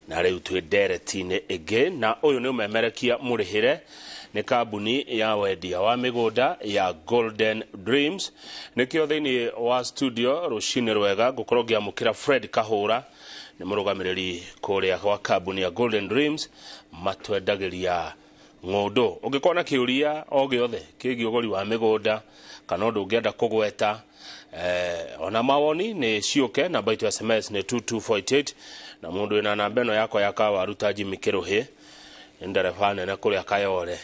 Na rĩu twĩ ndereti-inĩ ĩngĩ, na ũyũ nĩ ũmemerekia mũrĩhĩre nĩ kambuni ya wendia wa mĩgũnda ya Golden Dreams. Nĩkĩo thĩinĩ wa studio rũcinĩ rwega ngũkorwo ngĩamũkĩra Fred Kahũra, nĩ mũrũgamĩrĩri kũrĩa gwa kambuni ya Golden Dreams, matwendagĩria ng'ũndũ. Ũngĩkorwo na kĩũria o gĩothe kĩgiĩ ũgũri wa mĩgũnda kana ũndũ ũngĩenda kũgweta, ona mawoni nĩ ciũke. Namba itũ ya SMS nĩ 22488, na mũndũ wĩna namba ĩno yakwa ya kawaru ta Jimmy Kĩrũhĩ, nĩ ndereba nene kũrĩa Kayore,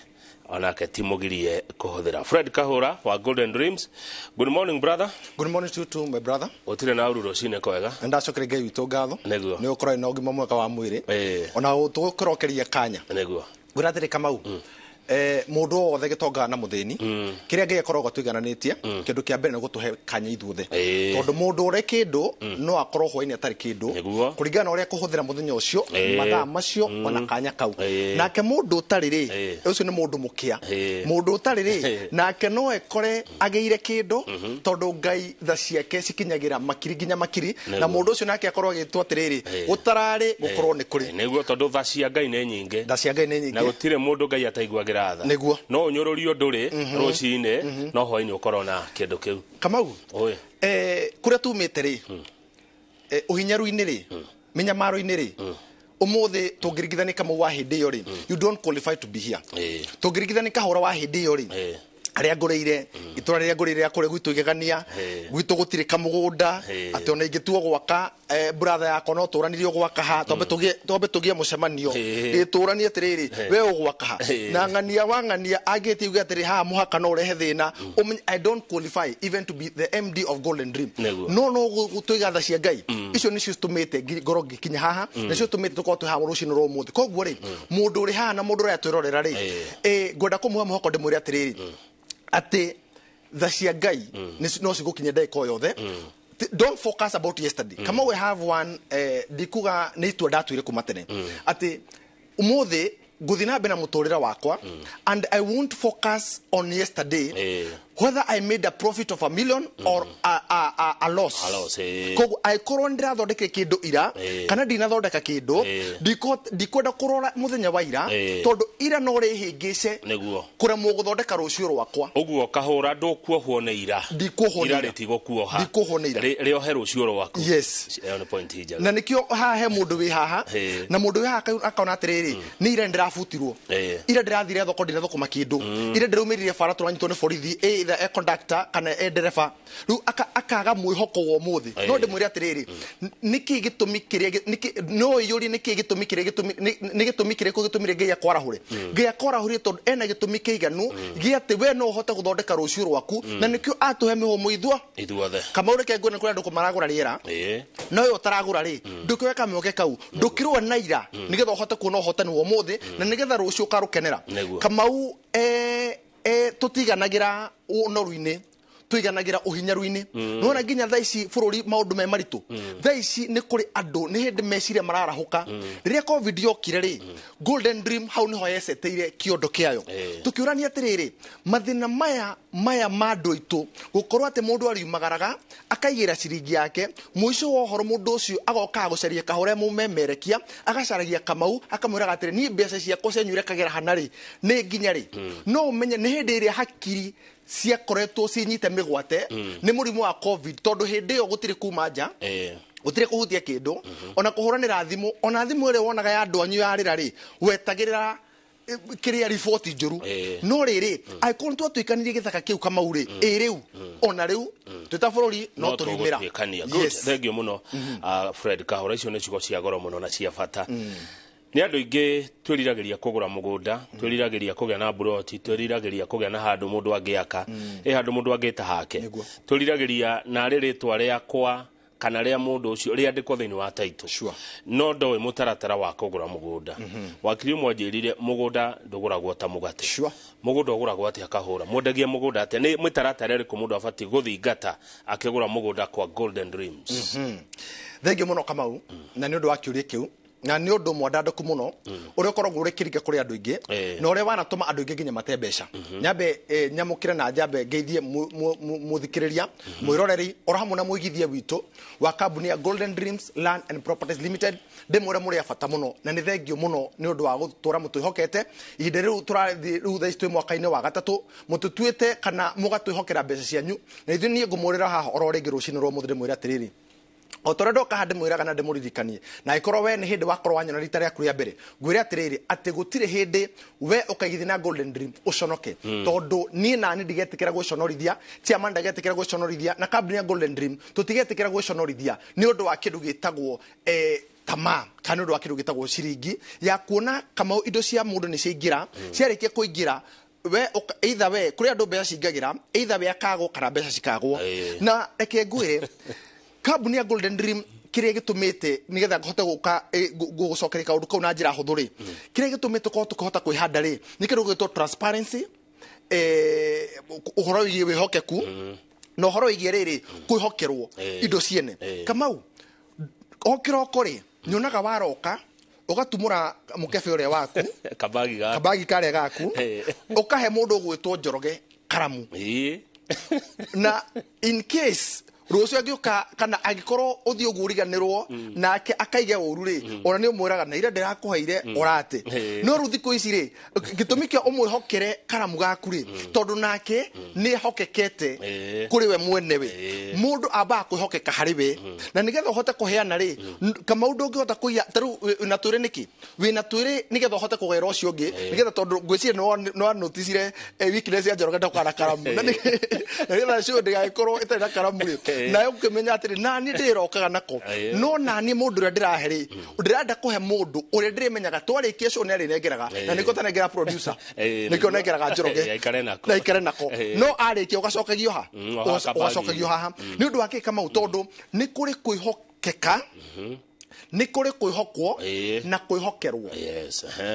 onake ti mũgirie kũhũthĩra. Fred Kahũra wa Golden Dreams, good morning, brother. Good morning to you too, my brother. Gũtirĩ na ũru, rũcinĩ kwega. Nĩ ndacokeria Ngai witũ ngatho. Nĩ ũkorwo na ũgima mwega wa mwĩrĩ. Ona tũgũkĩrokeria kanya. Ngwĩra atĩrĩ, Kamau, mũndũ o wothe, gĩtonga na mũthĩni, kĩrĩa Ngai akoragwo atũigananĩtie, kĩndũ kĩa mbere nĩ gũtũhe kanya ithuothe. Tondũ mũndũ ũrĩ kĩndũ no akorwo hwainĩ atarĩ kĩndũ. Kũringana na ũrĩa kũhũthĩra mũthenya ũcio, mathaa macio, ona kanya kau. Nake mũndũ ũtarĩ rĩ, ũcio nĩ mũndũ mũkĩa. Mũndũ ũtarĩ rĩ, nake no ekore agĩire kĩndũ, tondũ Ngai tha ciake cikinyagĩra makiri nginya makiri, na mũndũ ũcio nake akorwo agĩtwo atĩrĩrĩ, gũtararĩ gũkorwo nĩ kũrĩ. Nĩguo, tondũ tha cia Ngai nĩ nyingĩ. Tha cia Ngai nĩ Na nyingĩ. Gũtirĩ mũndũ Ngai ataiguagĩra tha. No ũnyũrũrio ndũrĩ rũcinĩ, no hwainĩ ũkorwo na kĩndũ kĩu. Kamau, Oi. Kũrĩa tumĩte rĩ, ũhinyaru-inĩ rĩ, mĩnyamaro-inĩ rĩ, ũmũthĩ tũngĩringithania Kamau wa hĩndĩ ĩyo rĩ, you don't qualify to be here. Tũngĩringithania Kahũra wa hĩndĩ ĩyo rĩ, harĩa ngũrĩire, itũra rĩrĩa ngũrĩire rĩa kũrĩa gwitũ igegania, gwitũ gũtirĩ kamũgũnda, atĩ ona ingĩtuo gwaka, brother yakwa no tũranirio gwaka ha, twambe tũgĩe mũcemanio, gĩtũranie atĩrĩrĩ, we ũgwaka ha, na ng'ania wa ng'ania angĩtie uge atĩrĩ, haha mũhaka no ũrehe thĩna. Ũmenye I don't qualify even to be the MD of Golden Dream. No tũiga tha cia Ngai icio nĩcio citũmĩte ngorwo ngĩkinya haha, nĩcio tũmĩte tũkorwo twĩ haha rũcinĩ rwa ũmũthĩ. Koguo rĩ, mũndũ ũrĩ haha na mũndũ ũrĩa twĩrorera rĩ, ngwenda kũmũhe mũhoko, ndĩmwĩre atĩrĩrĩ, atĩ tha cia Ngai no cigũkinya ndagĩka o yothe. Don't focus about yesterday. Kama we have one, ndikuga nĩ itua ndatuire kuma tene atĩ ũmũthĩ ngũthiĩ na mbere na mũtũrĩre wakwa and I won't focus on yesterday, whether I made a profit of a million or a loss. A loss, Koguo angĩkorwo nĩ ndĩrathondekire kĩndũ ira kana ndinathondeka kĩndũ, ndikwenda kũrora mũthenya wa ira, tondũ ira no rĩhĩngĩce kũremwo gũthondeka rũciũ rwakwa. Ũguo Kahũra, ndũkuohwo nĩ ira. Ndikuohwo nĩ ira. Ira. Rĩtigũkuoha. Ndikuohwo nĩ ira. Rĩohe rũciũ rwaku. Yes. Ĩyo nĩ point njega. Na nĩkĩo haha he mũndũ wĩ haha, na mũndũ wĩ haha akona atĩrĩrĩ, nĩ ira ndĩrabutirwo, ira ndĩrathire thoko ndinathũkũma kĩndũ, ira ndĩraumĩrire bara tũranyitwo nĩ borithi, either e conductor kana e ndereba, rĩu akaga mwĩhoko wa ũmũthĩ. No ndĩmwĩre atĩrĩrĩ, nĩkĩ gĩtũmi kĩrĩa no ĩyũrie nĩkĩ gĩtũmi kĩrĩa gĩtũmi nĩ gĩtũmi kĩrĩkũ gĩtũmire Ngai akwarahũre? Ngai akwarahũrire tondũ ena gĩtũmi kĩiganu gĩa atĩ we no ũhote gũthondeka rũciũ rwaku, na nĩkĩo atũhe mĩhũmũ ithuo ithuothe. Kamau, reke nguone kũrĩ andũ maragũra rĩera, no ũyũ ũtaragũra rĩ, ndũkĩoe kamweke kau, ndũkĩrũa na ira nĩgetha ũhote kuona ũhotani wa ũmũthĩ na nĩgetha rũciũ ũkarũkenera. Kamau, tũtiganagĩra ũnoru-inĩ, tũiganagĩra ũhinyaru-inĩ. Nĩwona nginya thaa ici bũrũri maũndũ me maritũ, thaa ici nĩ kũrĩ andũ nĩ hĩndĩ meciria mararahũka. Rĩrĩa COVID yokire rĩ, Golden Dream hau nĩho yeceteire kĩondo kĩayo. Tũkĩũrania atĩrĩrĩ, mathĩna maya ma andũ aitũ gũkorwo atĩ mũndũ ariumagaraga akaigĩra ciringi yake, mũico wa ũhoro mũndũ ũcio agokaga gũcaria Kahũra mũmemerekia, agacaragia Kamau, akamwĩraga atĩrĩ, niĩ mbeca ciakwa cianyuire kagera hana rĩ, nĩ nginya rĩ? No ũmenye nĩ hĩndĩ ĩrĩa hakiri ciakoretwo cinyite mĩgwate nĩ mũrimũ wa COVID, tondũ hĩndĩ ĩyo gũtirĩ kuma nja, gũtirĩ kũhutia kĩndũ, ona kũhũranĩra thimũ, ona thimũ ĩrĩa wonaga ya andũ anyu yarĩra rĩ, wetagĩrĩra kĩrĩa riboti njũru. No rĩrĩ, angĩkorwo nĩ twatuĩkanirie gĩthaka kĩu, Kamau rĩ, ĩ rĩu ona rĩu twĩ ta bũrũri no tũriumĩra. Tũgũtuĩkania. Good. Thank you mũno, Fred Kahũra. Icio nĩ ciugo cia goro mũno na cia bata. Nĩ andũ aingĩ twĩriragĩria kũgũra mũgũnda, twĩriragĩria kũgĩa na mburoti, twĩriragĩria kũgĩa na handũ mũndũ angĩaka, ĩ handũ mũndũ angĩta hake. Twĩriragĩria narĩ rĩtwa rĩakwa kana rĩa mũndũ ũcio rĩandĩkwo thĩinĩ wa title. No ndoĩ mũtaratara wa kũgũra mũgũnda. Wakiri ũmwe anjĩrire mũgũnda ndũgũragwo ta mũgate. Mũgũnda ũgũragwo atĩa, Kahũra? Mwendagia mũgũnda atĩa? Nĩ mĩtaratara ĩrĩkũ mũndũ abatiĩ gũthingata akĩgũra mũgũnda kwa Golden Dreams? Thengiũ mũno, Kamau, na nĩ ũndũ wa kĩũria kĩu. Na nĩ ũndũ mwandandũku mũno ũrĩa ũkoragwo ũrĩ kĩringa kũrĩ andũ aingĩ na ũrĩa wanatũma andũ aingĩ nginya mate mbeca. Nyambe nyamũkĩre na njambe ngeithie mũthikĩrĩria, mwĩroreri oro hamwe na mũigithia witũ wa kambuni ya Golden Dreams Land and Properties Limited. Ndĩmwĩre mũrĩ a bata mũno na nĩ thengio mũno nĩ ũndũ wa gũtũra mũtwĩhokete ihinda rĩu tũrathiĩ rĩu thaa ici twĩ mwaka-inĩ wa gatatũ mũtũtuĩte kana mũgatwĩhokera mbeca cianyu, na ithuĩ niĩ ngũmwĩrĩra haha oro rĩngĩ rũcinĩ rwa ũmũthĩ ndĩmwĩre atĩrĩrĩ, o ta ũrĩa ndoka haha ndĩmwĩraga na ndĩmũririkanie, na angĩkorwo we nĩ hĩndĩ wakorwo wanyona rita rĩaku rĩa mbere, ngwĩre atĩrĩrĩ atĩ gũtirĩ hĩndĩ we ũkaigithia na Golden Dream ũconoke, tondũ niĩ nani ndigetĩkĩra gwĩconorithia, chairman ndagetĩkĩra gwĩconorithia, na kambuni ya Golden Dream tũtigetĩkĩra gwĩconorithia nĩ ũndũ wa kĩndũ gĩtagwo tamaa kana nĩ ũndũ wa kĩndũ gĩtagwo ciringi ya kuona Kamau indo cia mũndũ nĩ ciaingĩra, ciarĩkia kũingĩra we either we kũrĩ andũ mbeca cingagĩra, either we akagwo kana mbeca cikagwo. Na reke ngwĩre kambuni ya Golden Dream kĩrĩa gĩtũmĩte nĩgetha hote gũka gũcokeria kaũndũ kau na njĩra hũthũ rĩ, kĩrĩa gĩtũmĩte tũkorwo tũkĩhota kwĩhanda rĩ nĩ kĩndũ gĩgwĩtwo transparency, ũhoro wĩgiĩ wĩhokeku na ũhoro wĩgiĩ rĩrĩ kwĩhokerwo indo ciene. Kamau o kĩroko rĩ nyonaga waroka ũgatumũra mũkebe ũrĩa waku kabagi gaku, kabagi karĩa gaku, ũkahe mũndũ ũgwĩtwo Njoroge karamu, na in case rũciũ angĩũka kana angĩkorwo ũthiĩ ũguo ũriganĩrwo nake akaige ũru rĩ, ona nĩ ũmwĩraga na ira ndĩrakũheire ũrate. No rĩu thikũ ici rĩ gĩtũmi kĩa ũmwĩhokere karamu gaku rĩ, tondũ nake nĩ ehokekete kũrĩ we mwenewe. Mũndũ ambaga kwĩhokeka harĩ we, na nĩgetha ũhote kũheana rĩ, Kamau ndũngĩhota kũiya ta rĩu wĩna twĩrĩ nĩkĩ, wĩna twĩrĩ nĩgetha ũhote kũgera ũcio ũngĩ, nĩgetha tondũ ngwĩciria nĩ wanoticire weakness ya Njoroge ndakana karamu, na nĩgetha ũcio ndĩgagĩkorwo ĩtarĩ na karamu rĩ, nayo ũkĩmenya atĩrĩ nani ndĩrokaga nako, no nani mũndũ ũrĩa ndĩrahe rĩ ndĩrenda kũhe mũndũ ũrĩa ndĩrĩmenyaga twarĩkia show nĩ arĩnengeraga, na nĩkĩo tanengera producer, nĩkĩo nengeraga Njoroge aikare nako, na aikare nako, no arĩkia ũgacokagio ha, ũgacokagio haha. Nĩ ũndũ wa kĩ Kamau? Tondũ nĩ kũrĩ kwĩhokeka, nĩ kũrĩ kwĩhokwo na kwĩhokerwo.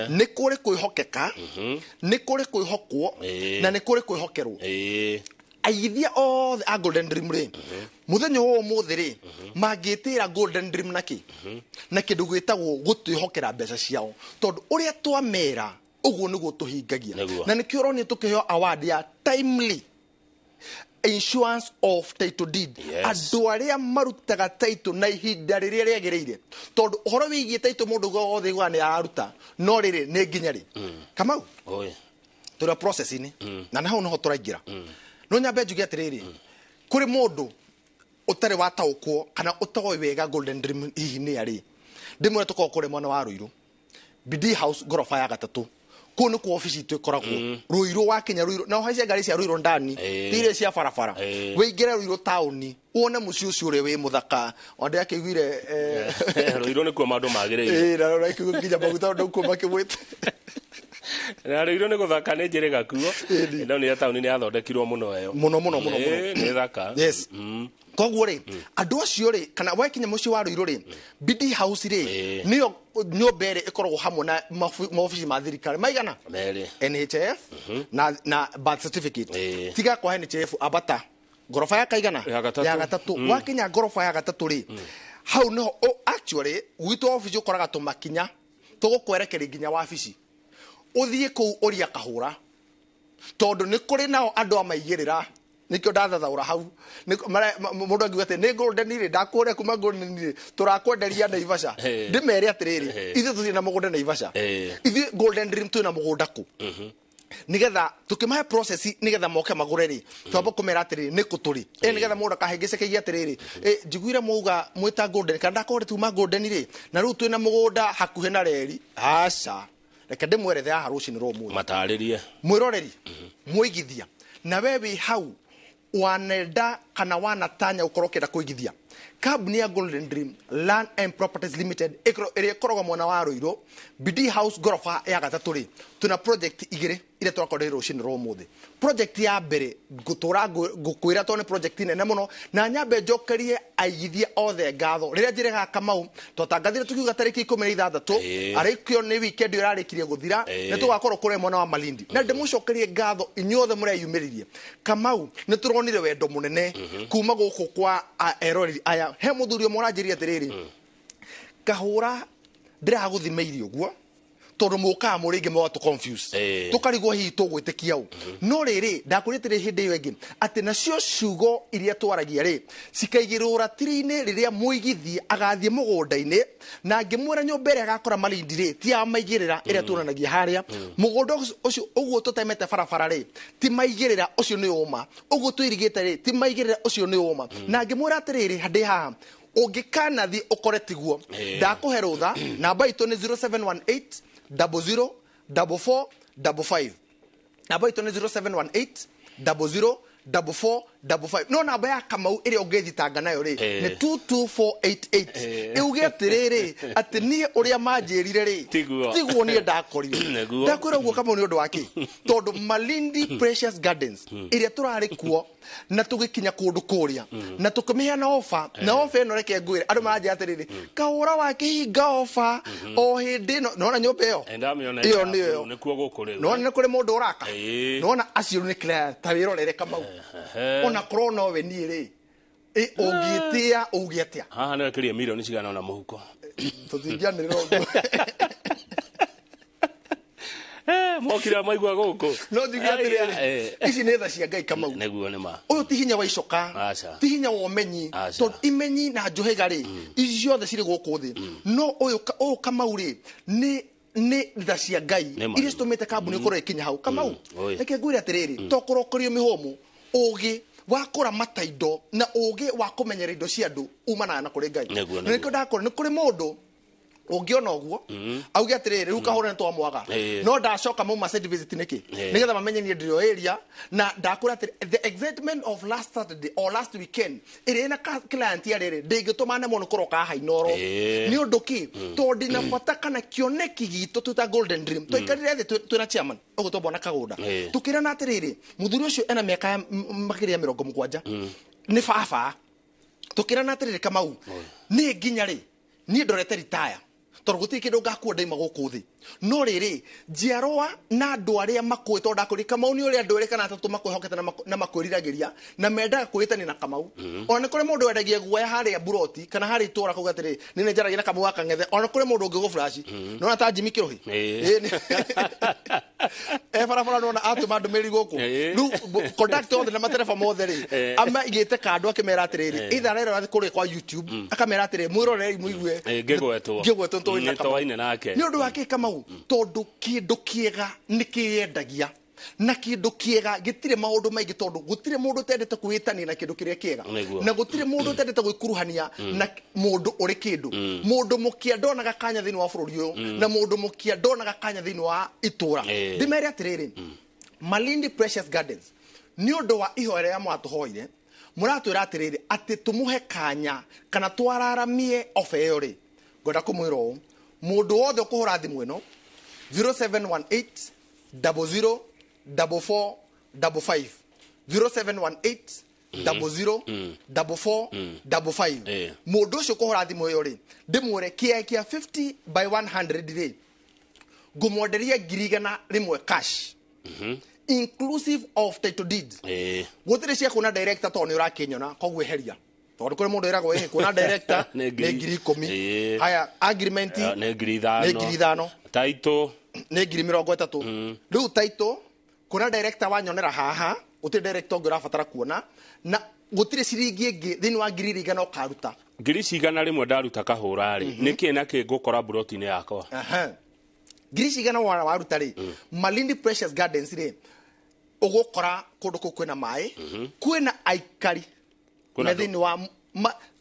Nĩ kũrĩ kwĩhokeka, nĩ kũrĩ kwĩhokwo na nĩ kũrĩ kwĩhokerwo. Aigithia othe a Golden Dream rĩ, mũthenya wa ũmũthĩ rĩ mangĩtĩra Golden Dream nakĩ na kĩndũ gĩtagwo gũtwĩhokera mbeca ciao, tondũ ũrĩa twamera ũguo nĩguo tũhingagia, na nĩkĩo ũronire tũkĩheo award ya timely insurance of title deed. Andũ arĩa marutaga title na ihinda rĩrĩa rĩagĩrĩire, tondũ ũhoro wĩgiĩ title mũndũ wothe aiguaga nĩ araruta, no rĩrĩ nĩ nginya rĩ Kamau tũrĩ process-inĩ na nĩ hau nĩho tũraingĩra. No nyambe njuge atĩrĩrĩ, kũrĩ mũndũ ũtarĩ wataũkwo kana ũtoĩ wega Golden Dream hihi nĩ arĩ, ndĩmwĩre tũkoragwo kũrĩa mwena wa Ruiru, BD House ngoroba ya gatatũ, kũu nĩkuo obici itũ ĩkoragwo. Ruiru wakinya Ruiru na ũhaice ngari cia Ruiru ndani, ti iria cia barabara, wĩingĩre Ruiru taũni wone mũciĩ ũcio ũrĩa wĩ mũthaka. Ona ndĩrakĩiguire Ruiru nĩkuo maũndũ magĩrĩire. Na ũrakĩigua nginya maguta ndaukuo makĩmwĩte. Na Ruiru nĩ gũthaka nĩ njĩrĩga kuo. No nĩ taũni nĩ yathondekirwo mũno ĩyo. Mũno mũno mũno mũno. Nĩ thaka. Yes. Koguo rĩ andũ acio rĩ, kana wakinya mũciĩ wa Ruiru rĩ, BD House rĩ nĩyo nyũmba ĩrĩa ĩkoragwo hamwe na maobici ma thirikari maigana merĩ, NHIF na birth certificate. Tiga kwa NHIF ambata ngoroba ya kaigana ya gatatũ. Wakinya ngoroba ya gatatũ rĩ, hau nĩho actually gwitũ obici ũkoraga tũmakinya tũgũkwerekeria nginya wabici, ũthiĩ kũu ũria kahũra, tondũ nĩ kũrĩ nao andũ a maigĩrĩra. Nĩkĩo ndathathaũra hau mũndũ angiuga atĩ nĩ Golden rĩ, ndakũrĩa kuma Golden rĩ tũrakwenderia Naivasha, ndĩmere atĩrĩrĩ ithuĩ tũtirĩ na mũgũnda Naivasha, ithuĩ Golden Dream twĩna mũgũnda kũ, nĩgetha tũkĩmahe process nĩgetha moke magũre rĩ, twamba kũmera atĩrĩrĩ nĩ kũ tũrĩ, nĩgetha mũndũ akahĩngĩceke atĩrĩrĩ njiguire mwauga mwĩta Golden kana ndakũrĩa tuma Golden rĩ, na rĩu twĩna mũgũnda hakuhĩ na reri. Aca, reke ndĩmwerethe haha rũcinĩ rwa ũmũthĩ, matarĩrie mwĩroreri, mũigithia, na we wĩ hau wanenda kana wanatanya ũkorwo ũkĩenda kũigithia kambuni ya Golden Dream Land and Properties Limited ĩrĩa ĩkoragwo mwena wa Ruiru, BD House ngoroba ya gatatũ rĩ, twĩna project igĩrĩ iria tũrakorwo rũcinĩ rwa ũmũthĩ. Project ya mbere ngũtũra ngũkwĩra tondũ nĩ project nene mũno, na nyambe njokerie aigithia othe ngatho. Rĩrĩa njĩrĩgaga Kamau twatangathire tukiuga tarĩki 16 arĩkio nĩ weekend ĩyo ĩrarĩkirie gũthira, nĩ tũgakorwo kũrĩa mwena wa Malindi, na ndĩmũcokerie ngatho inyuothe mũreyumĩririe. Kamau nĩ tũronire wendo mũnene kuma gũkũ kwa eroreri aya. He mũthuri ũmwe ũranjĩrire atĩrĩrĩ, kahũra Ndĩragũthimĩire ũguo tondũ mũkaga mũrĩ mũgatũ confuse tũkarigwo hihi tũgwĩtĩkia ũ. No rĩrĩ, ndakwĩrĩte rĩ hĩndĩ ĩyo ĩngĩ atĩ nacio ciugo iria twaragia rĩ cikaigĩrwo ratiri-inĩ rĩrĩa mũigithia agathiĩ mũgũnda-inĩ na ngĩmwĩra nyũmba ĩrĩa agakora Malindi rĩ ti ya maigĩrĩra ĩrĩa tuonanagia harĩa mũgũnda ũcio ũguo tũtemete barabara rĩ ti maigĩrĩra, ũcio nĩ ũma, ũguo twĩrigĩte rĩ ti maigĩrĩra, ũcio nĩ ũma. Na ngĩmwĩra atĩrĩrĩ, handĩ haha ũngĩkanathiĩ ũkore tiguo, ndakũhe rũtha. Namba itũ nĩ 0718 00 44 55. Namba itũ nĩ 0718 00 44 55. No namba ya Kamau ĩrĩa ũngĩthitanga nayo rĩ nĩ 22488. Ĩuge atĩrĩrĩ, atĩ niĩ ũrĩa manjĩrire rĩ Tiguo. Tiguo niĩ ndakorire. Nĩguo. Ndakwĩra ũguo, Kamau, nĩ ũndũ wa kĩ? Tondũ Malindi Precious Gardens ĩrĩa tũrarĩ kuo na tũgĩkinya kũndũ kũrĩa na tũkĩmĩheana ofa, na ofa ĩno reke ngwĩre andũ maranjĩra atĩrĩrĩ, kahũra wa kĩhinga ofa o hĩndĩ ĩno nona nyũmba ĩyo Ndamĩona. Ĩyo nĩyo. Nĩkuo gũkũ rĩu. Nona nĩ kũrĩ mũndũ ũraka. Nona acio nĩ client, ta wĩrorere, Kamau, ona korwo nowe niĩ rĩ ũngĩtĩa uge atĩa? Haha nĩ wekĩrie milioni cigana ona mũhuko? Tũtingĩanĩrĩra ũguo. Mokire maigua gũkũ. No njuge atĩrĩrĩ, ici nĩ tha cia Ngai, Kamau. Nĩguo, nĩ ma. Ũyũ ti hinya wa icoka. Aca. Ti hinya wa ũmenyi. Aca. Tondũ imenyi na njũhĩga rĩ, ici ciothe cirĩ gũkũ thĩ, no ũyũ ũyũ, Kamau rĩ, nĩ tha cia Ngai Nĩ ma. iria citũmĩte kambuni ĩkorwo ĩkinya hau, Kamau. Oi. Reke ngwĩre atĩrĩrĩ, to kũrokorio mĩhũmũ, ũgĩ wa kũramata indo na ũgĩ wa kũmenyera indo cia andũ umanaga na kũrĩ Ngai. Nĩguo, Na nĩkĩo ndakora nĩ kũrĩ mũndũ ũngĩona ũguo auge atĩrĩrĩ, rĩu kahũra nĩ twamwaga. No ndacoka mauma site visit nĩkĩ? Nĩgetha mamenye niĩ ndĩrĩ o area. Na ndakwĩra atĩrĩ, the excitement of last Saturday or last weekend ĩrĩa ĩna client ya rĩrĩ ndĩngĩtũma nemwo nĩ kũroka haha Inoro. Nĩ ũndũ kĩ? Tondũ ndĩna bata kana kĩoneki gitũ twĩ ta Golden Dream. Twaikarire thĩ twĩna chairman ũguo twambona Kagũnda, tũkĩrana atĩrĩrĩ, mũthuri ũcio ena mĩaka ya makĩria ya 70, nĩ baba. Tũkĩrana atĩrĩrĩ, Kamau, niĩ nginya rĩ niĩ ndorete ritaya tondũ gũtirĩ kĩndũ ngakuo ndaima gũkũ thĩ. No rĩrĩ, njiarwa na andũ arĩa makũĩ, tondũ ndakwĩrĩ, Kamau, nĩ ũrĩa andũ erĩ kana atatũ makwĩhokete na makwĩriragĩria na mendaga kwĩtania na Kamau. Ona nĩ kũrĩ mũndũ wendagia guoya harĩa buroti kana harĩa itũra kauga atĩrĩ, nĩ nĩ njaragia na Kamau wa Kang'ethe. Ona kũrĩ mũndũ ũngĩ gũflash nona ta Jimmy Kĩrũhi. E barabara nona atũma ndũmĩrĩri gũkũ. Rĩu contact othe na matereba mothe rĩ, amaigĩte kando akĩmera atĩrĩrĩ, either arerora kũrĩa kwa YouTube, akamera atĩrĩrĩ, mwĩrorei mũigue. Ngĩgwetwo. Ngĩgwetwo nĩtũĩ na Kamau. Nĩtwaine nake. Nĩ ũndũ wa kĩ, Kamau? Tondũ kĩndũ kĩega nĩ kĩyendagia na kĩndũ kĩega gĩtirĩ maũndũ maingĩ, tondũ gũtirĩ mũndũ ũtendete kwĩtania na kĩndũ kĩrĩa kĩega. Na gũtirĩ mũndũ ũtendete gwĩkuruhania na mũndũ ũrĩ kĩndũ. Mũndũ mũkia ndonaga kanya thĩinĩ wa bũrũri ũyũ, na mũndũ mũkia ndonaga kanya thĩinĩ wa itũra. Ndĩmere atĩrĩrĩ, Malindi Precious Gardens, nĩ ũndũ wa ihoya rĩrĩa mwatũhoire, mũratwĩra atĩrĩrĩ atĩ tũmũhe kanya kana twararamie ofa ĩyo rĩ, ngwenda kũmwĩra ũũ, mũndũ wothe ũkũhũra thimũ ĩno 0718 00 44 55, 0718 00 44 55, mũndũ ũcio ũkũhũra thimũ ĩyo rĩ, ndĩmwĩre kĩaĩ kĩa 50 by 100 rĩ, ngũmwenderia 100,000 cash, inclusive of title deed. Gũtirĩ cia kuona director tondũ nĩ ũrakĩnyona, koguo eheria, tondũ kũrĩ mũndũ ĩragwo ĩhĩ kuona director Nĩ nĩ 10,000. Haya, agreement Nĩ 5,000. Nĩ 5,000. Taito. Nĩ 30,000. Rĩu title, kuona director wanyonera haha, gũtirĩ director ũngĩ ũrabatara kuona, na gũtirĩ ciringi ĩngĩ thĩinĩ wa 100,000 ũkaruta. 100,000 ndaruta kahũra rĩ, nĩ kĩ na kĩ ngũkora buroti-inĩ yakwa? Aha. Ngiri cigana waruta rĩ, Malindi Precious Gardens rĩ, ũgũkora kũndũ kũu kwĩna maĩ, kwĩna aikari Kwĩna me andũ. thĩinĩ wa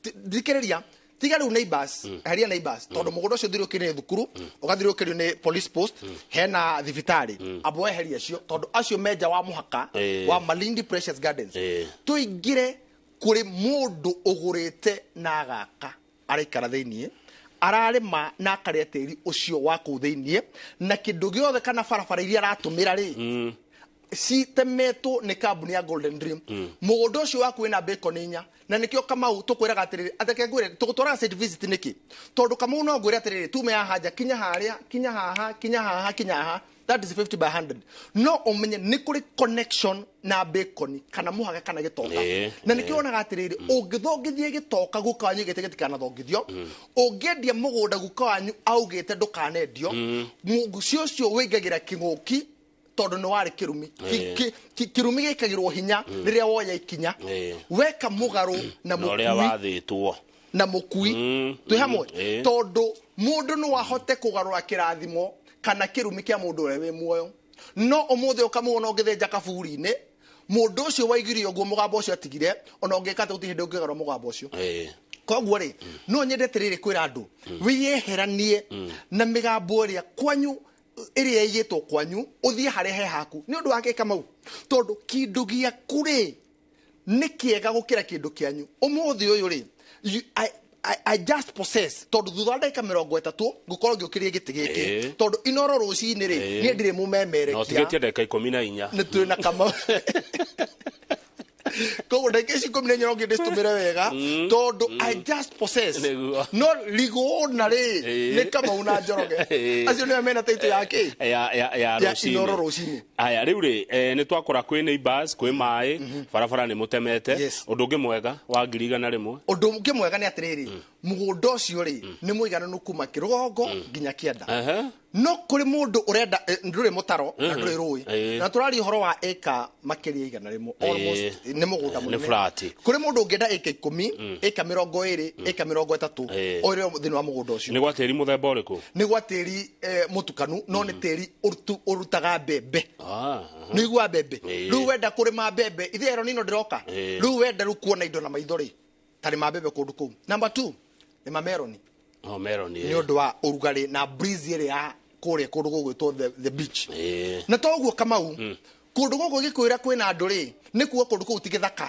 thikĩrĩria, tiga rĩu neighbors, eheria neighbors, tondũ mũgũnda ũcio ũthiũrũrũkĩirio nĩ thukuru, ũgathiũrũrũkĩrio nĩ police post, hena thibitarĩ, amba weherie acio tondũ acio menja wa mũhaka wa Malindi Precious Gardens. Tũingĩre kũrĩ mũndũ ũgũrĩte na agaka, araikara thĩiniĩ, ararĩma na akarĩa tĩri ũcio wa kũu thĩiniĩ, na kĩndũ gĩothe kana barabara iria aratũmĩra rĩ, citemetwo nĩ kambuni ya Golden Dream. Mũgũnda ũcio waku wĩna bacon inya, na nĩkĩo, Kamau, tũkwĩraga atĩrĩrĩ, ateke ngwĩre tũgũtwaraga site visit nĩkĩ? Tondũ, Kamau, no ngwĩre atĩrĩrĩ, tume haha nja kinya harĩa, kinya haha, kinya haha, kinya haha. That is 50 by 100. No ũmenye nĩ kũrĩ connection na bacon kana mũhaka kana gĩtoka. Na nĩkĩo wonaga atĩrĩrĩ, ũngĩthongithia gĩtoka guka wanyu gĩte gĩtikanathongithio, ũngĩendia mũgũnda guka wanyu augĩte ndũkanendio, mũguci ũcio wĩingagĩra kĩng'ũki tondũ nĩ warĩ kĩrumi. Kĩrumi gĩkagĩrwo hinya rĩrĩa woya ikinya weka mũgarũ na na ũrĩa mũkui wathĩtwo na mũkui. Twĩ hamwe? Tondũ mũndũ no ahote kũgarũra kĩrathimo kana kĩrumi kĩa mũndũ ũrĩa wĩ muoyo. No ũmũthĩ ũkamuona ũngĩthĩnja kaburi-inĩ, mũndũ ũcio waigire ũguo mũgambo ũcio atigire, ona ũngĩka atĩa gũtirĩ hĩndĩ ũngĩgarũra mũgambo ũcio. Koguo rĩ, no nyende atĩrĩrĩ kwĩra andũ wĩyeheranie na mĩgambo ĩrĩa kwanyu, ĩrĩa ĩigĩtwo kwanyu, ũthiĩ harĩa he haku. Nĩ ũndũ wa kĩ, Kamau? Tondũ kĩndũ gĩaku rĩ nĩ kĩega gũkĩra kĩndũ kĩanyu. Ũmũthĩ ũyũ rĩ, I just possess, tondũ thutha wa ndagĩka 30 ngũkorwo ngĩũkĩria gĩtĩ gĩkĩ, tondũ Inoro rũcinĩ rĩ, niĩ ndirĩ Na mũmemerekia. ũtigĩtie ndagĩka 14. Nĩ twĩ na Kamau, koguo ndagĩka ici 14 no nginya ndĩcitũmĩre wega, tondũ I just possess. No rigũna rĩ, nĩ Kamau na Njoroge. Acio nĩo mena taitũ ya kĩ? Ya Ya rũcinĩ. Inoro rũcinĩ. Aya, rĩu rĩ, nĩ twakora kwĩ neighbors, kwĩ maĩ, barabara nĩ mũtemete. Ũndũ ũngĩ mwega wa 100,000? Ũndũ ũngĩ mwega nĩ atĩrĩrĩ, mũgũnda ũcio rĩ nĩ mũigananu kuma kĩrũgongo nginya kĩanda. No kũrĩ mũndũ ũrenda, ndũrĩ mũtaro na ndũrĩ rũĩ. Na tũraria ũhoro wa ĩka makĩria 100, almost nĩ mũgũnda Nĩ mũnene. flat. Kũrĩ mũndũ ũngĩenda ĩka 10, ĩka 20, ĩka 30, o ĩrĩ thĩinĩ wa mũgũnda ũcio. Nĩ gwa tĩri mũthemba ũrĩkũ? Nĩ gwa tĩri mũtukanu, no nĩ tĩri ũrutaga mbembe. Nĩ igua mbembe. Rĩu wenda kũrĩma mbembe, ithe ero nino ndĩroka. Rĩu wenda rĩu kuona indo na maitho rĩ, tarĩma mbembe kũndũ kũu. Number 2, rĩma meroni. Oh, meroni. Nĩ ũndũ wa ũrugarĩ na breeze ĩrĩa ya kũrĩa kũndũ gũgwĩtwo the beach. Na to ũguo, Kamau, kũndũ gũkũ gĩkwĩra kwĩna andũ rĩ, nĩ kuga kũndũ kũu ti gĩthaka,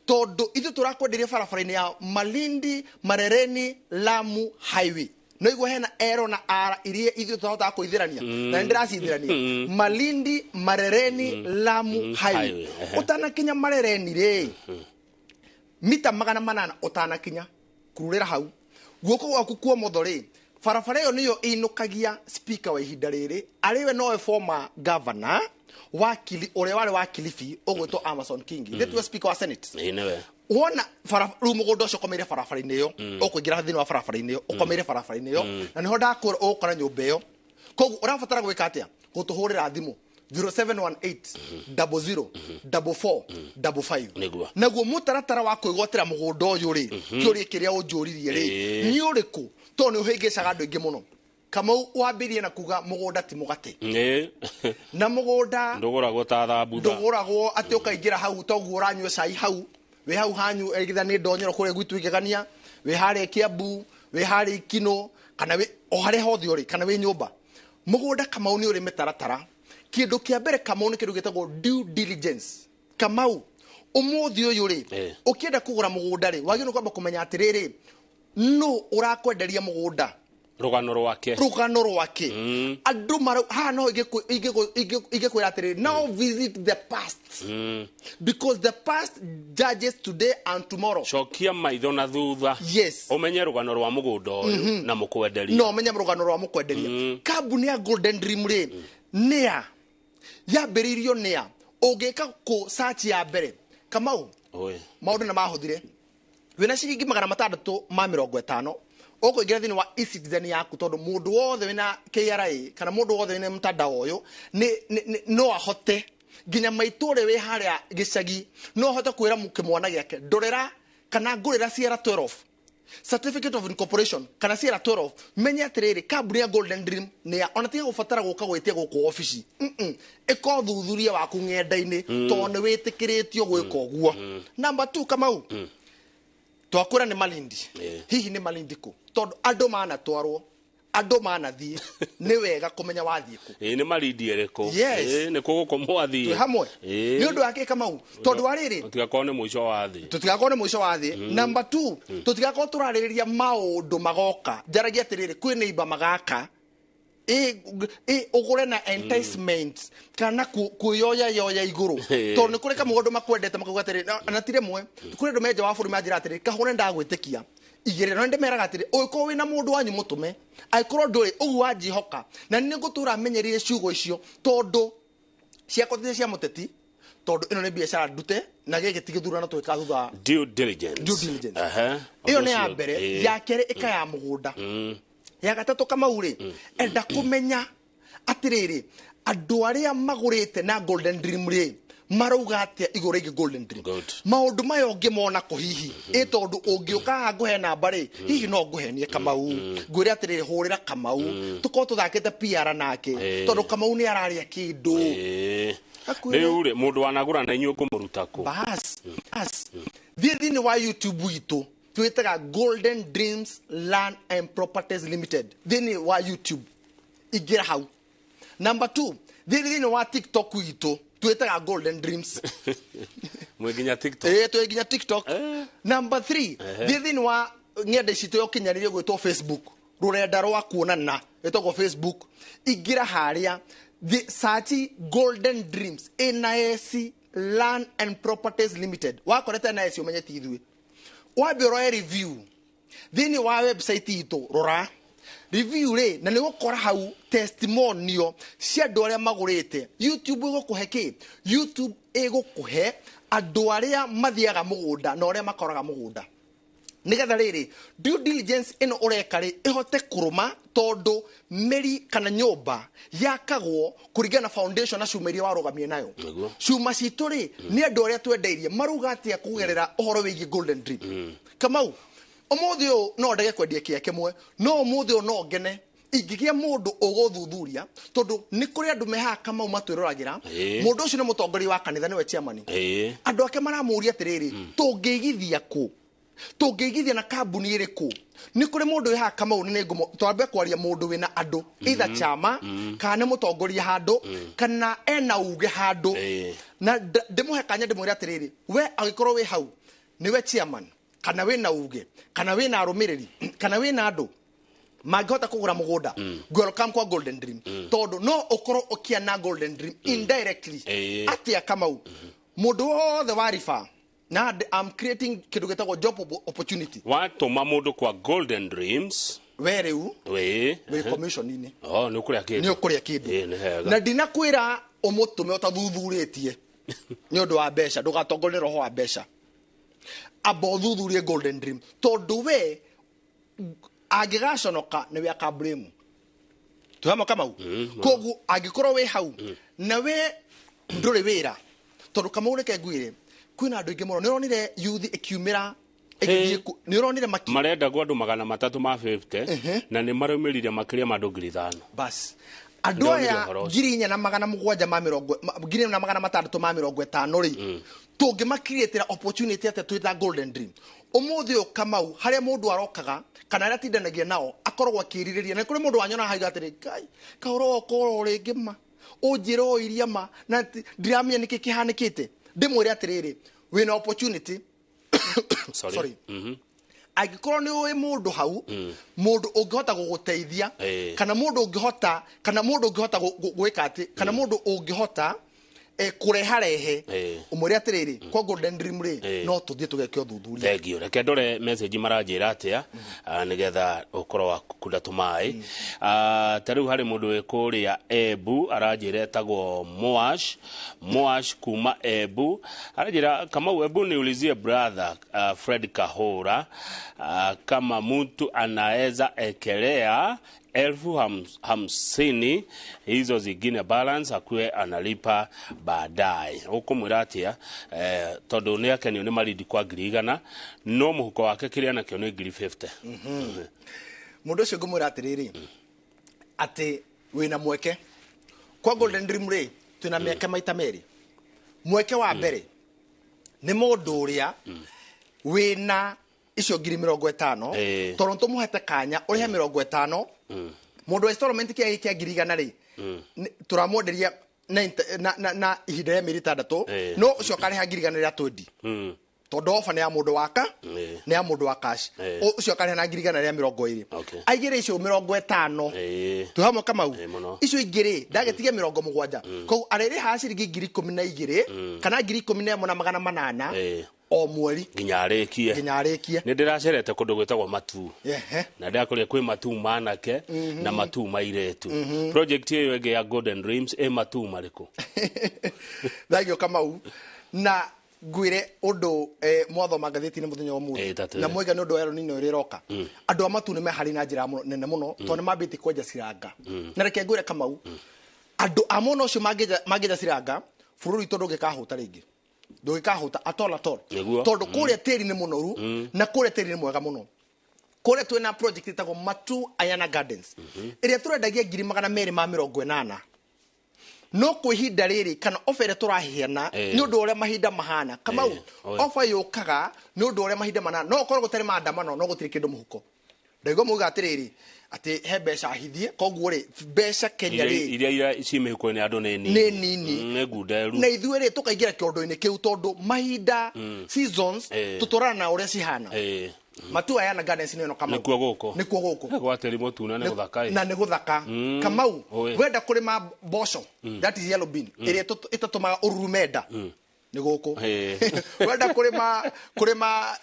tondũ ithuĩ tũrakwenderia barabara-inĩ ya Malindi Marereni Lamu Highway. No igua hena ero na ara iria ithuĩ tũhotaga kũithĩrania, na nĩ ndĩracithĩrania. Malindi Marereni Lamu Highway. Highway, ehe. Ũtanakinya Marereni rĩ, mita 800 ũtanakinya, kururĩra hau guoko gwaku kuomotho rĩ, barabara ĩyo nĩyo ĩinũkagia speaker wa ihinda rĩrĩ, arĩ we nowe former governor wa ũrĩa warĩ wa Kilifi ũgwĩtwo Amason Kingi, mm. Speaker wa Senate. Ĩĩ, nĩwe. Wona bara rĩu mũgũnda ũcio ũkomeire barabara-inĩ ĩyo, ũkũingĩra thĩinĩ wa barabara-inĩ ĩyo, ũkomeire barabara-inĩ ĩyo, na nĩho ndakwĩra ũgũkora nyũmba ĩyo. Koguo ũrabatara gwĩka atĩa? Gũtũhũrĩra thimũ 0718 00 44 55. Naguo mũtaratara wa kwĩgwatĩra mũgũnda ũyũ rĩ, kĩũria kĩrĩa ũnjũririe rĩ, nĩ ũrĩkũ? Tondũ nĩ ũhĩngĩcaga andũ aingĩ mũno. Kamau, wambĩrie na kuga mũgũnda ti mũgate. Na mũgũnda Ndũgũragwo ta thambutha. Ndũgũragwo atĩ ũkaingĩra hau toguo ũranyua cai hau wĩ hau hanyu, egitha nĩ ndonyero kũrĩa gwitũ igegania, wĩ harĩa Kiambu, wĩ harĩa Ikino, kana wĩ o harĩa hothe ũrĩ, kana wĩ nyũmba. Mũgũnda, Kamau, nĩ ũrĩ mĩtaratara. Kĩndũ kĩa mbere, Kamau, nĩ kĩndũ gĩtagwo due diligence. Kamau, ũmũthĩ ũyũ rĩ, ũkĩenda kũgũra mũgũnda rĩ, wagĩrĩirwo kwamba kũmenya atĩrĩrĩ, nũ ũrakwenderia mũgũnda? Rũgano rwake. Rũgano rwake. Andũ mara haha no ingĩkwĩra atĩrĩrĩ, now visit the past, because the past judges today and tomorrow. Cokia maitho na thutha. Ũmenye rũgano rwa mũgũnda ũyũ na mũkwenderia. No menye rũgano rwa mũkwenderia. Kambuni ya Golden Dream rĩ, nĩa yambĩrĩirio? Nĩa ũngĩka kũ search ya mbere, Kamau? Maũndũ nĩ mahũthire. Wĩna ciringi 650, ũkũingĩra thĩinĩ wa eCitizen yaku, tondũ mũndũ wothe wĩna KRA kana mũndũ wothe wĩna mtandao ũyũ no ahote, nginya maitũ ũrĩa wĩ harĩa gĩcagi no ahote kwĩra kĩmwana gĩake, ndorera kana ngũrĩra Sierra 12 certificate of incorporation kana Sierra 12, menye atĩrĩrĩ, kambuni ya Golden Dream nĩ ya ona tiga gũbatara gũka gwĩtia gũkũ obici. Ĩka ũthuthuria waku ng'enda-inĩ, tondũ nĩ wĩtĩkĩrĩtio gwĩka ũguo. Number 2, Kamau, twakwĩra nĩ Malindi. Hihi nĩ Malindi kũ? Tondũ andũ manatwarwo, andũ manathiĩ, nĩ wega kũmenya wathiĩ kũ. Ĩĩ, nĩ Malindi ĩrĩkũ? Yes. Ĩĩ, nĩ kũ gũkũ mwathiĩ? Twĩ hamwe? Nĩ ũndũ wa kĩ, Kamau? Tondũ wa rĩrĩ, Tũtigakorwo nĩ mũico wa thĩ. Tũtigakorwo nĩ mũico wa thĩ. Number 2, tũtigakorwo tũrarĩrĩria maũndũ magoka. Njaragia atĩrĩrĩ, kwĩ neighbor magaka ĩ ũgũre na enticement kana kwĩyoya yoya igũrũ, tondũ nĩ kũrĩ kamũgũndũ makwendete makauga atĩrĩ, na ti rĩmwe, kũrĩ andũ menja wa bũrũri manjĩra atĩrĩ, kahũre ndagwĩtĩkia. Igĩrĩ no ndĩmeraga atĩrĩ, ũngĩkorwo wĩna mũndũ wanyu mũtũme, angĩkorwo ndũrĩ ũguo wanjihoka, na nĩ ngũtũra menyereire ciugo icio, tondũ ciakwa ti cia mũteti, tondũ ĩno nĩ biacara ndute na gĩkĩ ti gĩthurano twĩka thutha wa Due diligence. Due diligence. Aha. Ĩyo nĩ ya mbere. Ya Ya kerĩ ĩka ya mũgũnda. Ya gatatũ, Kamau rĩ, enda kũmenya atĩrĩrĩ, andũ arĩa magũrĩte na Golden Dream rĩ, marauga atĩa igũrũ rĩgiĩ Golden Dream? Good. Maũndũ maya ũngĩmona kũ hihi? Ĩ tondũ ũngĩũka haha ngũhe namba rĩ, hihi no ngũhenie, Kamau, ngwĩre atĩrĩrĩ, hũrĩra Kamau, tũkorwo tũthakĩte PR nake, tondũ Kamau nĩ ararĩa kĩndũ. Akuĩre. Rĩu rĩ, mũndũ wanagũra na inyuĩ ngũmũruta kũ? Bas bas, thiĩ thĩinĩ wa YouTube witũ, twĩtaga Golden Dreams Land and Properties Limited. Thĩinĩ wa YouTube ingĩra hau. Number 2, thiĩ thĩinĩ wa TikTok witũ, twĩtaga Golden Dreams. Mwĩ nginya TikTok? Ĩĩ, twĩ nginya TikTok. Number 3, thiĩ thĩinĩ wa ng'enda citũ ya ũkinyanĩria gwĩtwo Facebook, rũrenda rwa kuonana ĩtagwo Facebook, ingĩra harĩa, search Golden Dreams ĩna S, Land and Properties Limited. Wakorete na S, ũmenye ti ithuĩ. Wambe ũroe review thĩinĩ wa website itũ, rora review rĩ, na nĩ gũkora hau testimonial cia andũ arĩa magũrĩte. YouTube ĩgũkũhe kĩ? YouTube ĩgũkũhe andũ arĩa mathiaga mũgũnda na ũrĩa makoraga mũgũnda, nigetha rĩrĩ due diligence ĩno ũreka rĩ ĩhote kũrũma, tondũ mĩri kana nyũmba yakagwo kũringana na foundation na cuma iria warũgamie nayo. Cuma citũ rĩ, nĩ andũ arĩa twendeirie marauga atĩa kũgerera ũhoro wĩgiĩ Golden Dream. Kamau, ũmũthĩ ũyũ no ndege kwendia kĩa kĩmwe, no ũmũthĩ ũyũ no ngene ingĩgĩa mũndũ ũgũthuthuria, tondũ nĩ kũrĩ andũ me haha, Kamau, matwĩroragĩra. Mũndũ ũcio nĩ mũtongoria wa kanitha, nĩwe chairman. Andũ ake maramũria atĩrĩrĩ, tũngĩigithia kũ? Tũngĩigithia na kambuni ĩrĩkũ? Nĩ kũrĩ mũndũ wĩ haha, Kamau, nĩ ngũmũ twambe kwaria, mũndũ wĩna andũ, either chama kana nĩ mũtongoria handũ kana ena uge handũ, na ndĩmũhe kanya ndĩmwĩre atĩrĩrĩ, we angĩkorwo wĩ hau nĩwe chairman kana wĩna uge kana wĩna arũmĩrĩri kana wĩna andũ mangĩhota kũgũra mũgũnda, welcome kwa Golden Dream, tondũ no ũkorwo ũkĩana Golden Dream indirectly. Atĩa, Kamau? Mũndũ wothe wa riba na I'm creating kĩndũ gĩtagwo job opportunity. Watũma mũndũ kwa Golden Dreams, We rĩu wĩ commission-inĩ. Oh, nĩ ũkũrĩa kĩndũ. Nĩ ũkũrĩa kĩndũ. Nĩ hega. Na ndinakwĩra ũmũtũme ũtathuthurĩtie nĩ ũndũ wa mbeca, ndũgatongorie roho wa mbeca, amba ũthuthurie Golden Dream, tondũ we angĩgaconoka nĩwe akablame. Twĩ Kamau? Koguo angĩkorwo wĩ hau na we ndũrĩ wĩra, tondũ Kamau, reke ngwĩre, kwĩna andũ aingĩ mũno. Nĩ ũronire youth ĩkiumĩra ĩgĩthiĩ nĩ ũronire maki Marendagwo andũ 350 na nĩ maraumĩrire makĩria ma andũ 5,000. Bas, andũ Ndĩronire aya ũhoro ũcio. 4,700 ma mĩrongo 4,650 rĩ, tũngĩmakiriĩtĩra opportunity atĩa twĩta Golden Dream? Ũmũthĩ ũyũ, Kamau, harĩa mũndũ arokaga kana arĩa atindanagia nao akoragwo akĩrirĩria, na kũrĩ mũndũ wanyona haiga atĩrĩ, "Ngai, kahoro okorwo rĩngĩ ma ũnjĩre o iria ma na ndiramenya nĩkĩ kĩhanĩkĩte." Ndĩmwĩre atĩrĩrĩ, wĩna opportunity. Sorry. Sorry. Angĩkorwo nĩ ũĩ mũndũ hau, mũndũ ũngĩhota gũgũteithia, kana mũndũ ũngĩhota, kana mũndũ ũngĩhota gwĩka atĩ, kana mũndũ ũngĩhota kũreharehe, ũmwĩre atĩrĩrĩ, kwa Golden Dream rĩ, no tũthiĩ tũgeke ũthuthuria. Thank you. Reke ndore message maranjĩra atĩa, nĩgetha ũkorwo wa kunda tũmaĩ. Ta rĩu harĩ mũndũ wĩ kũrĩa Embu aranjĩra, etagwo Moash, Moash kuma Embu, aranjĩra, "Kamau, Embu niulizie brother Fred Kahora kama mtu anaweza ekelea 50,000, hizo zingine balance akuwe analipa baadaye." Ũkũmwĩra atĩa, tondũ nĩ akenio nĩ marindi kwa 100,000, no mũhuko wake kĩrĩa nakĩo nĩ 50,000? Mũndũ ũcio ngũmwĩra atĩrĩrĩ, atĩ wĩna mweke kwa Golden Dream rĩ, twĩna mĩeke maita merĩ. Mweke wa mbere nĩ mũndũ ũrĩa wĩna icio 50,000, tondũ tũmũhete kanya ũrĩhe 50. Mũndũ wa installment kĩa kĩa 100,000 rĩ, tũramwenderia na ihinda rĩa mĩeri 6, no ũcio akarĩha 120,000, tondũ ofa nĩ ya mũndũ waka nĩ ya mũndũ wa cash. Ũcio akarĩha na 120,000. Aigĩre icio 50. Twĩ hamwe, Kamau? Ĩĩ, mũno. Icio ingĩ rĩ, ndagĩtigia 70, koguo arĩrĩhaga ciringi 12,000 kana 11,800. O mweri. Nginya arĩkie. Nginya arĩkie. Nĩ ndĩracerete kũndũ gwĩtagwo Matuu. Ehe. Na ndĩrakorire kwĩ Matuu manake na Matuu mairĩtu. Project ĩyo ĩngĩ ya Golden Dreams ĩ Matuu marĩkũ? Thagio Kamau, na ngwire undu mwathoma ngathĩti-inĩ mũthenya wa Ĩ, ũmũthĩ ta twĩre. Na mwaiga nĩ ũndũ wa El Nino ĩrĩa ĩroka, andũ a Matu nĩ meharĩ na njĩra nene mũno tondũ nĩ mambĩtie kwenja ciranga. Na reke ngwĩre Kamau, andũ a mwena ũcio mangĩenja ciranga, bũrũri witũ ndũngĩkahũta rĩngĩ, ndũngĩkahũta at all, at all. Nĩguo. Tondũ kũrĩa tĩri nĩ mũnoru na kũrĩa tĩri nĩ mwega mũno. Kũrĩa twĩna project ĩtagwo Matu Ayana Gardens, ĩrĩa tũrendagia 280,000, no kwĩ ihinda rĩrĩ kana ofa ĩrĩa tũraheana nĩ ũndũ wa ũrĩa mahinda mahana, Kamau. Oe. Ofa yũkaga nĩ ũndũ wa ũrĩa mahinda mahana. No ũkorwo gũtarĩ maandamano no gũtirĩ kĩndũ mũhuko. Ndaigua mauga atĩrĩrĩ, atĩ he mbeca hithie, koguo rĩ, mbeca Kenya rĩ, Iria ci mĩhuko-inĩ andũ nĩ nini. Nĩ nini. Nĩ ngunderu. Na ithuĩ rĩ, tũkaingĩra kĩondo-inĩ kĩu tondũ mahinda, seasons, tũtwarana na ũrĩa cihana. Matu Ayana Gardens nĩ ĩno, Kamau. Nĩkuo gũkũ. Nĩkuo gũkũ. Gwa tĩri mũtune nĩ gũthaka ĩ. Na nĩ gũthaka, Kamau. Oe. Wenda kũrĩma mboco, that is yellow bean, ĩrĩa ĩtatũmaga ũrurume nda, nĩ gũkũ. Wenda kũrĩma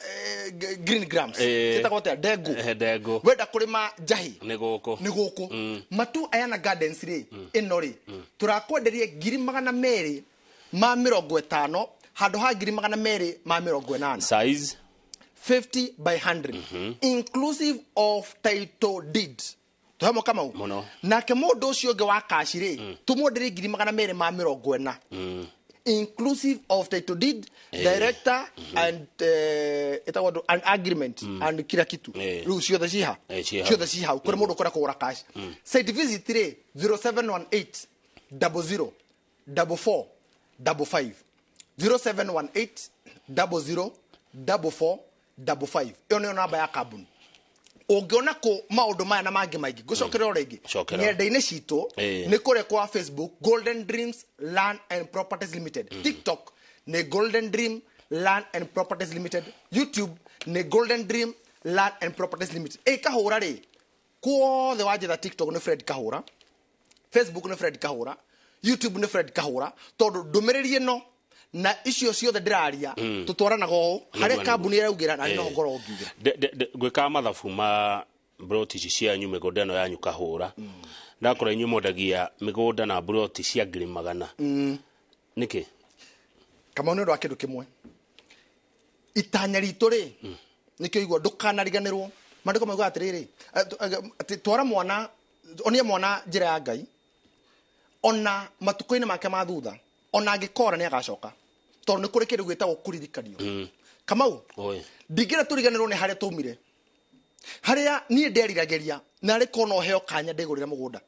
green grams, ĩtagwo atĩa, ndengũ. Ndengũ. Wenda kũrĩma njahi, Nĩ gũkũ. Nĩ gũkũ. Matu Ayana Gardens rĩ, ĩno rĩ, tũrakwenderia 250,000 handũ ha 280,000. Size? 50 by 100, inclusive of title deed. Tuhemo, Kamau? Mũno. Nake mũndũ ũcio ũngĩ wa cash rĩ, tũmwenderie 240,000, inclusive of title deed, director and ĩtagwo and agreement and kila kitu. Rĩu ciothe ciha. Ciha. Ciothe ci hau kũrĩ mũndũ ũkwenda kũgũra cash. Site visit rĩ, 0718 00 44 55, 0718 00 44 55. Ĩyo nĩyo namba ya kambuni. Ũngĩona kũ maũndũ maya na mangĩ maingĩ, ngũcokerera o rĩngĩ Cokera. ng'enda-inĩ citũ, nĩ kũrĩa kwa Facebook, Golden Dreams Land and Properties Limited, TikTok nĩ Golden Dream Land and Properties Limited, YouTube nĩ Golden Dream Land and Properties Limited. Ĩ Kahũra rĩ, kuothe wanjetha, TikTok nĩ Fred Kahũra, Facebook nĩ Fred Kahũra, YouTube nĩ Fred Kahũra, tondũ ndũmĩrĩri ĩno na icio ciothe ndĩraria tũtwaranaga ũũ harĩa kambuni ĩraugĩra na no ngorwo ngiugĩra. Ngwĩkaga mathabu ma mburoti ici cianyu, mĩgũnda ĩno yanyu Kahũra, ndakora inyuĩ mwendagia mĩgũnda na mburoti cia 100,000. Nĩkĩ? Kamau, nĩ ũndũ wa kĩndũ kĩmwe, itanya ritũ rĩ, nĩkĩo igua ndũkanariganĩrwo. Maandĩko maugaga atĩrĩrĩ, atĩ twara mwana, onia mwana njĩra ya Ngai, ona matukũ-inĩ make ma thutha, ona angĩkora nĩ agacoka, tondũ nĩ kũrĩ kĩndũ gĩtagwo kũririkanio, Kamau. Oe. Ndingĩra tũriganĩrwo nĩ harĩa twaumire, harĩa niĩ nderiragĩria na arĩ korwo no heo kanya ndĩgũrĩre mũgũnda.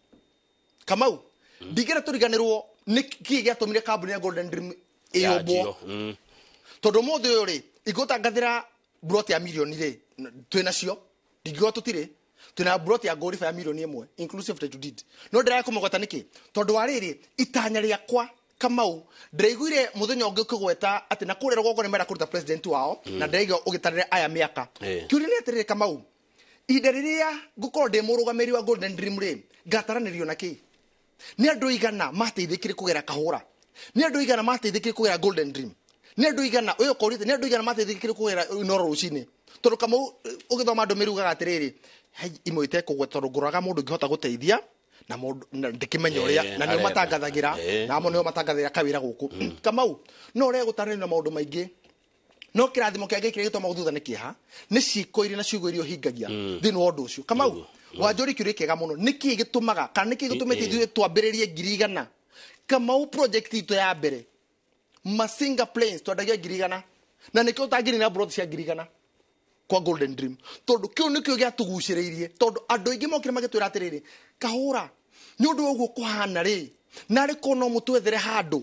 Kamau, ndingĩra tũriganĩrwo nĩ kĩĩ gĩatũmire kambuni ya Golden Dream ĩyũmbwo. Yanjio. Tondũ ũmũthĩ ũyũ rĩ, ingũtangathĩra mburoti ya mirioni rĩ, twĩ nacio, ndingiuga tũtirĩ. Twĩna mburoti ya ngũriba ya 1 mirioni inclusive title deed, no ndĩraga kũmũgweta nĩkĩ? Tondũ wa rĩrĩ, itanya rĩakwa, Kamau, ndĩraiguire mũthenya ũngĩ ũkĩgweta atĩ na kũrĩa rũgongo nĩ mera kũruta president wao, na ndĩraigua ũgĩtarĩra aya mĩaka. Kĩũria nĩ atĩrĩrĩ, Kamau, ihinda rĩrĩa ngũkorwo ndĩ mũrũgamĩrĩri wa Golden Dream rĩ, ngataranĩrio na kĩ? Nĩ andũ igana mateithĩkire kũgera Kahũra? Nĩ andũ igana mateithĩkire kũgera Golden Dream? Nĩ andũ igana ũyũ ũkorĩte? Nĩ andũ igana mateithĩkire kũgera Inoro rũcinĩ? Tondũ Kamau, ũgĩthoma ndũmĩrĩri ugaga atĩrĩrĩ, hai imwe itekũgweta, tondũ ngũraga mũndũ ngĩhota gũteithia na mũndũ na ndĩkĩmenya ũrĩa na nĩo arenda. Matangathagĩra na amo nĩo matangathagĩra kawĩra gũkũ, Kamau. No ũrĩa gũtaranĩrio na maũndũ maingĩ, no kĩrathimo kĩa Ngai kĩrĩa gĩtũmaga thutha nĩ kĩeha, nĩ ciĩko iria na ciugo iria ũhingagia thĩinĩ wa ũndũ ũcio. Kamau, wanjũri kĩũria kĩega mũno, nĩkĩ gĩtũmaga kana nĩkĩ gĩtũmĩte ithuĩ twambĩrĩrie 100,000? Kamau, project itũ ya mbere, Masinga Plains, twendagia 100,000, na nĩkĩo ũtangĩrĩ na brot cia 100,000 kwa Golden Dream, tondũ kĩu nĩkĩo gĩatũgucĩrĩirie, tondũ andũ aingĩ mokire magĩtwĩra atĩrĩrĩ, Kahũra, nĩ ũndũ wa ũguo kũhana rĩ, narĩ korwo no mũtwethere handũ,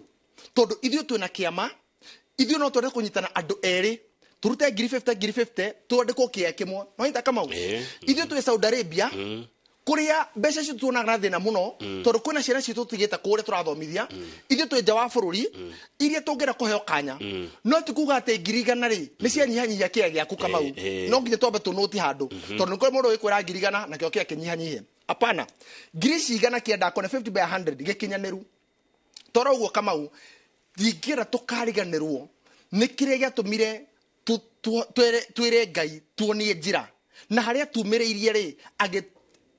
tondũ ithuĩ twĩna kĩama, ithuĩ no twende kũnyitana andũ erĩ, tũrute 50,000 50,000, twandĩkwo kĩea kĩmwe. Wanyita, Kamau? Ĩĩ. Ithuĩ twĩ Saudi Arabia, kũrĩa mbeca icio tuonaga na thĩna mũno, tondũ kwĩna ciana citũ tũtigĩte kũrĩa tũrathomithia. Ithuĩ twĩ nja wa bũrũri, iria tũngĩenda kũheo kanya, no ti kuga atĩ 100,000 rĩ nĩ cianyihanyihia kĩea gĩaku, Kamau. No nginya twambe tũnũti handũ, tondũ nĩ kũrĩ mũndũ wĩkwĩra 100,000 nakĩo kĩea kĩnyihanyihe. Apana, ngiri cigana kĩenda kone 50 by 100 gĩkinyanĩru. Toro ũguo, Kamau, ndingĩenda tũkariganĩrwo nĩ kĩrĩa gĩatũmire Twĩre Ngai tuonie njĩra na harĩa tumĩrĩirie rĩ agĩ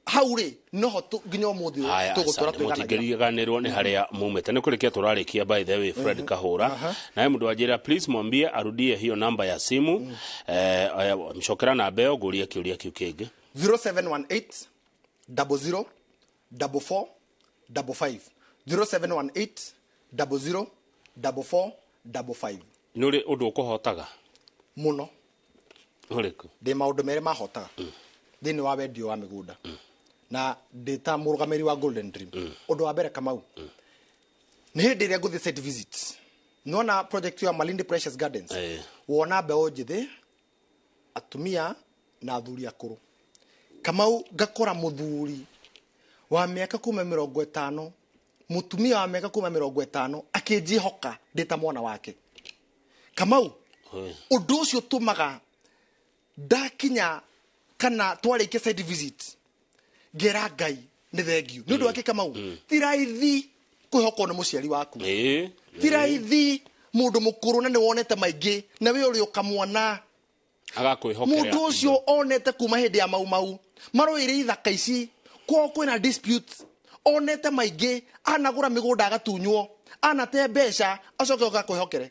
hau rĩ noho nginya ũmũthĩ ũyũ tũgũtũra twĩganagira. Mũtingĩriganĩrwo nĩ harĩa mumĩte. Nĩ kũrĩkia tũrarĩkia, by the way, Fred Kahũra naye mũndũ wanjĩra, "Please mwambie arudie hiyo namba ya simu." Mcokera namba ĩyo ngũrie kĩũria kĩu kĩngĩ. 0718 00 44 55, 0718 00 44 55. Nĩ ũrĩ ũndũ ũkũhotaga? Mũno. Ũrĩkũ? Ndĩ maũndũ merĩ mahotaga thĩinĩ wa wendio wa mĩgũnda na ndĩ ta mũrũgamĩrĩri wa Golden Dream. Ũndũ wa mbere, Kamau, nĩ hĩndĩ ĩrĩa ngũthiĩ site visit, nona project ya Malindi Precious Gardens, wona mbeũ njĩthĩ, atumia na athuri akũrũ. Kamau, ngakora mũthuri wa mĩaka kuma 50, mũtumia wa mĩaka kuma 50, akĩnjĩhoka ndĩ ta mwana wake, Kamau. Ũndũ ũcio ũtũmaga ndakinya kana twarĩkia site visit ngera Ngai nĩ thengiũ nĩ ũndũ wake. Kamau, ti raithi kwĩhokwo nĩ mũciari waku. Ti raithi mũndũ mũkũrũ na nĩ wonete maingĩ na wĩ ũrĩ ũkamwona. Agakwĩhokera. Mũndũ ũcio onete kuma hĩndĩ ya Mau Mau marũĩrĩ ithaka ici kwao kwĩna dispute, onete maingĩ, anagũra mĩgũnda agatunywo, anate mbeca, acoke oka kwĩhokere.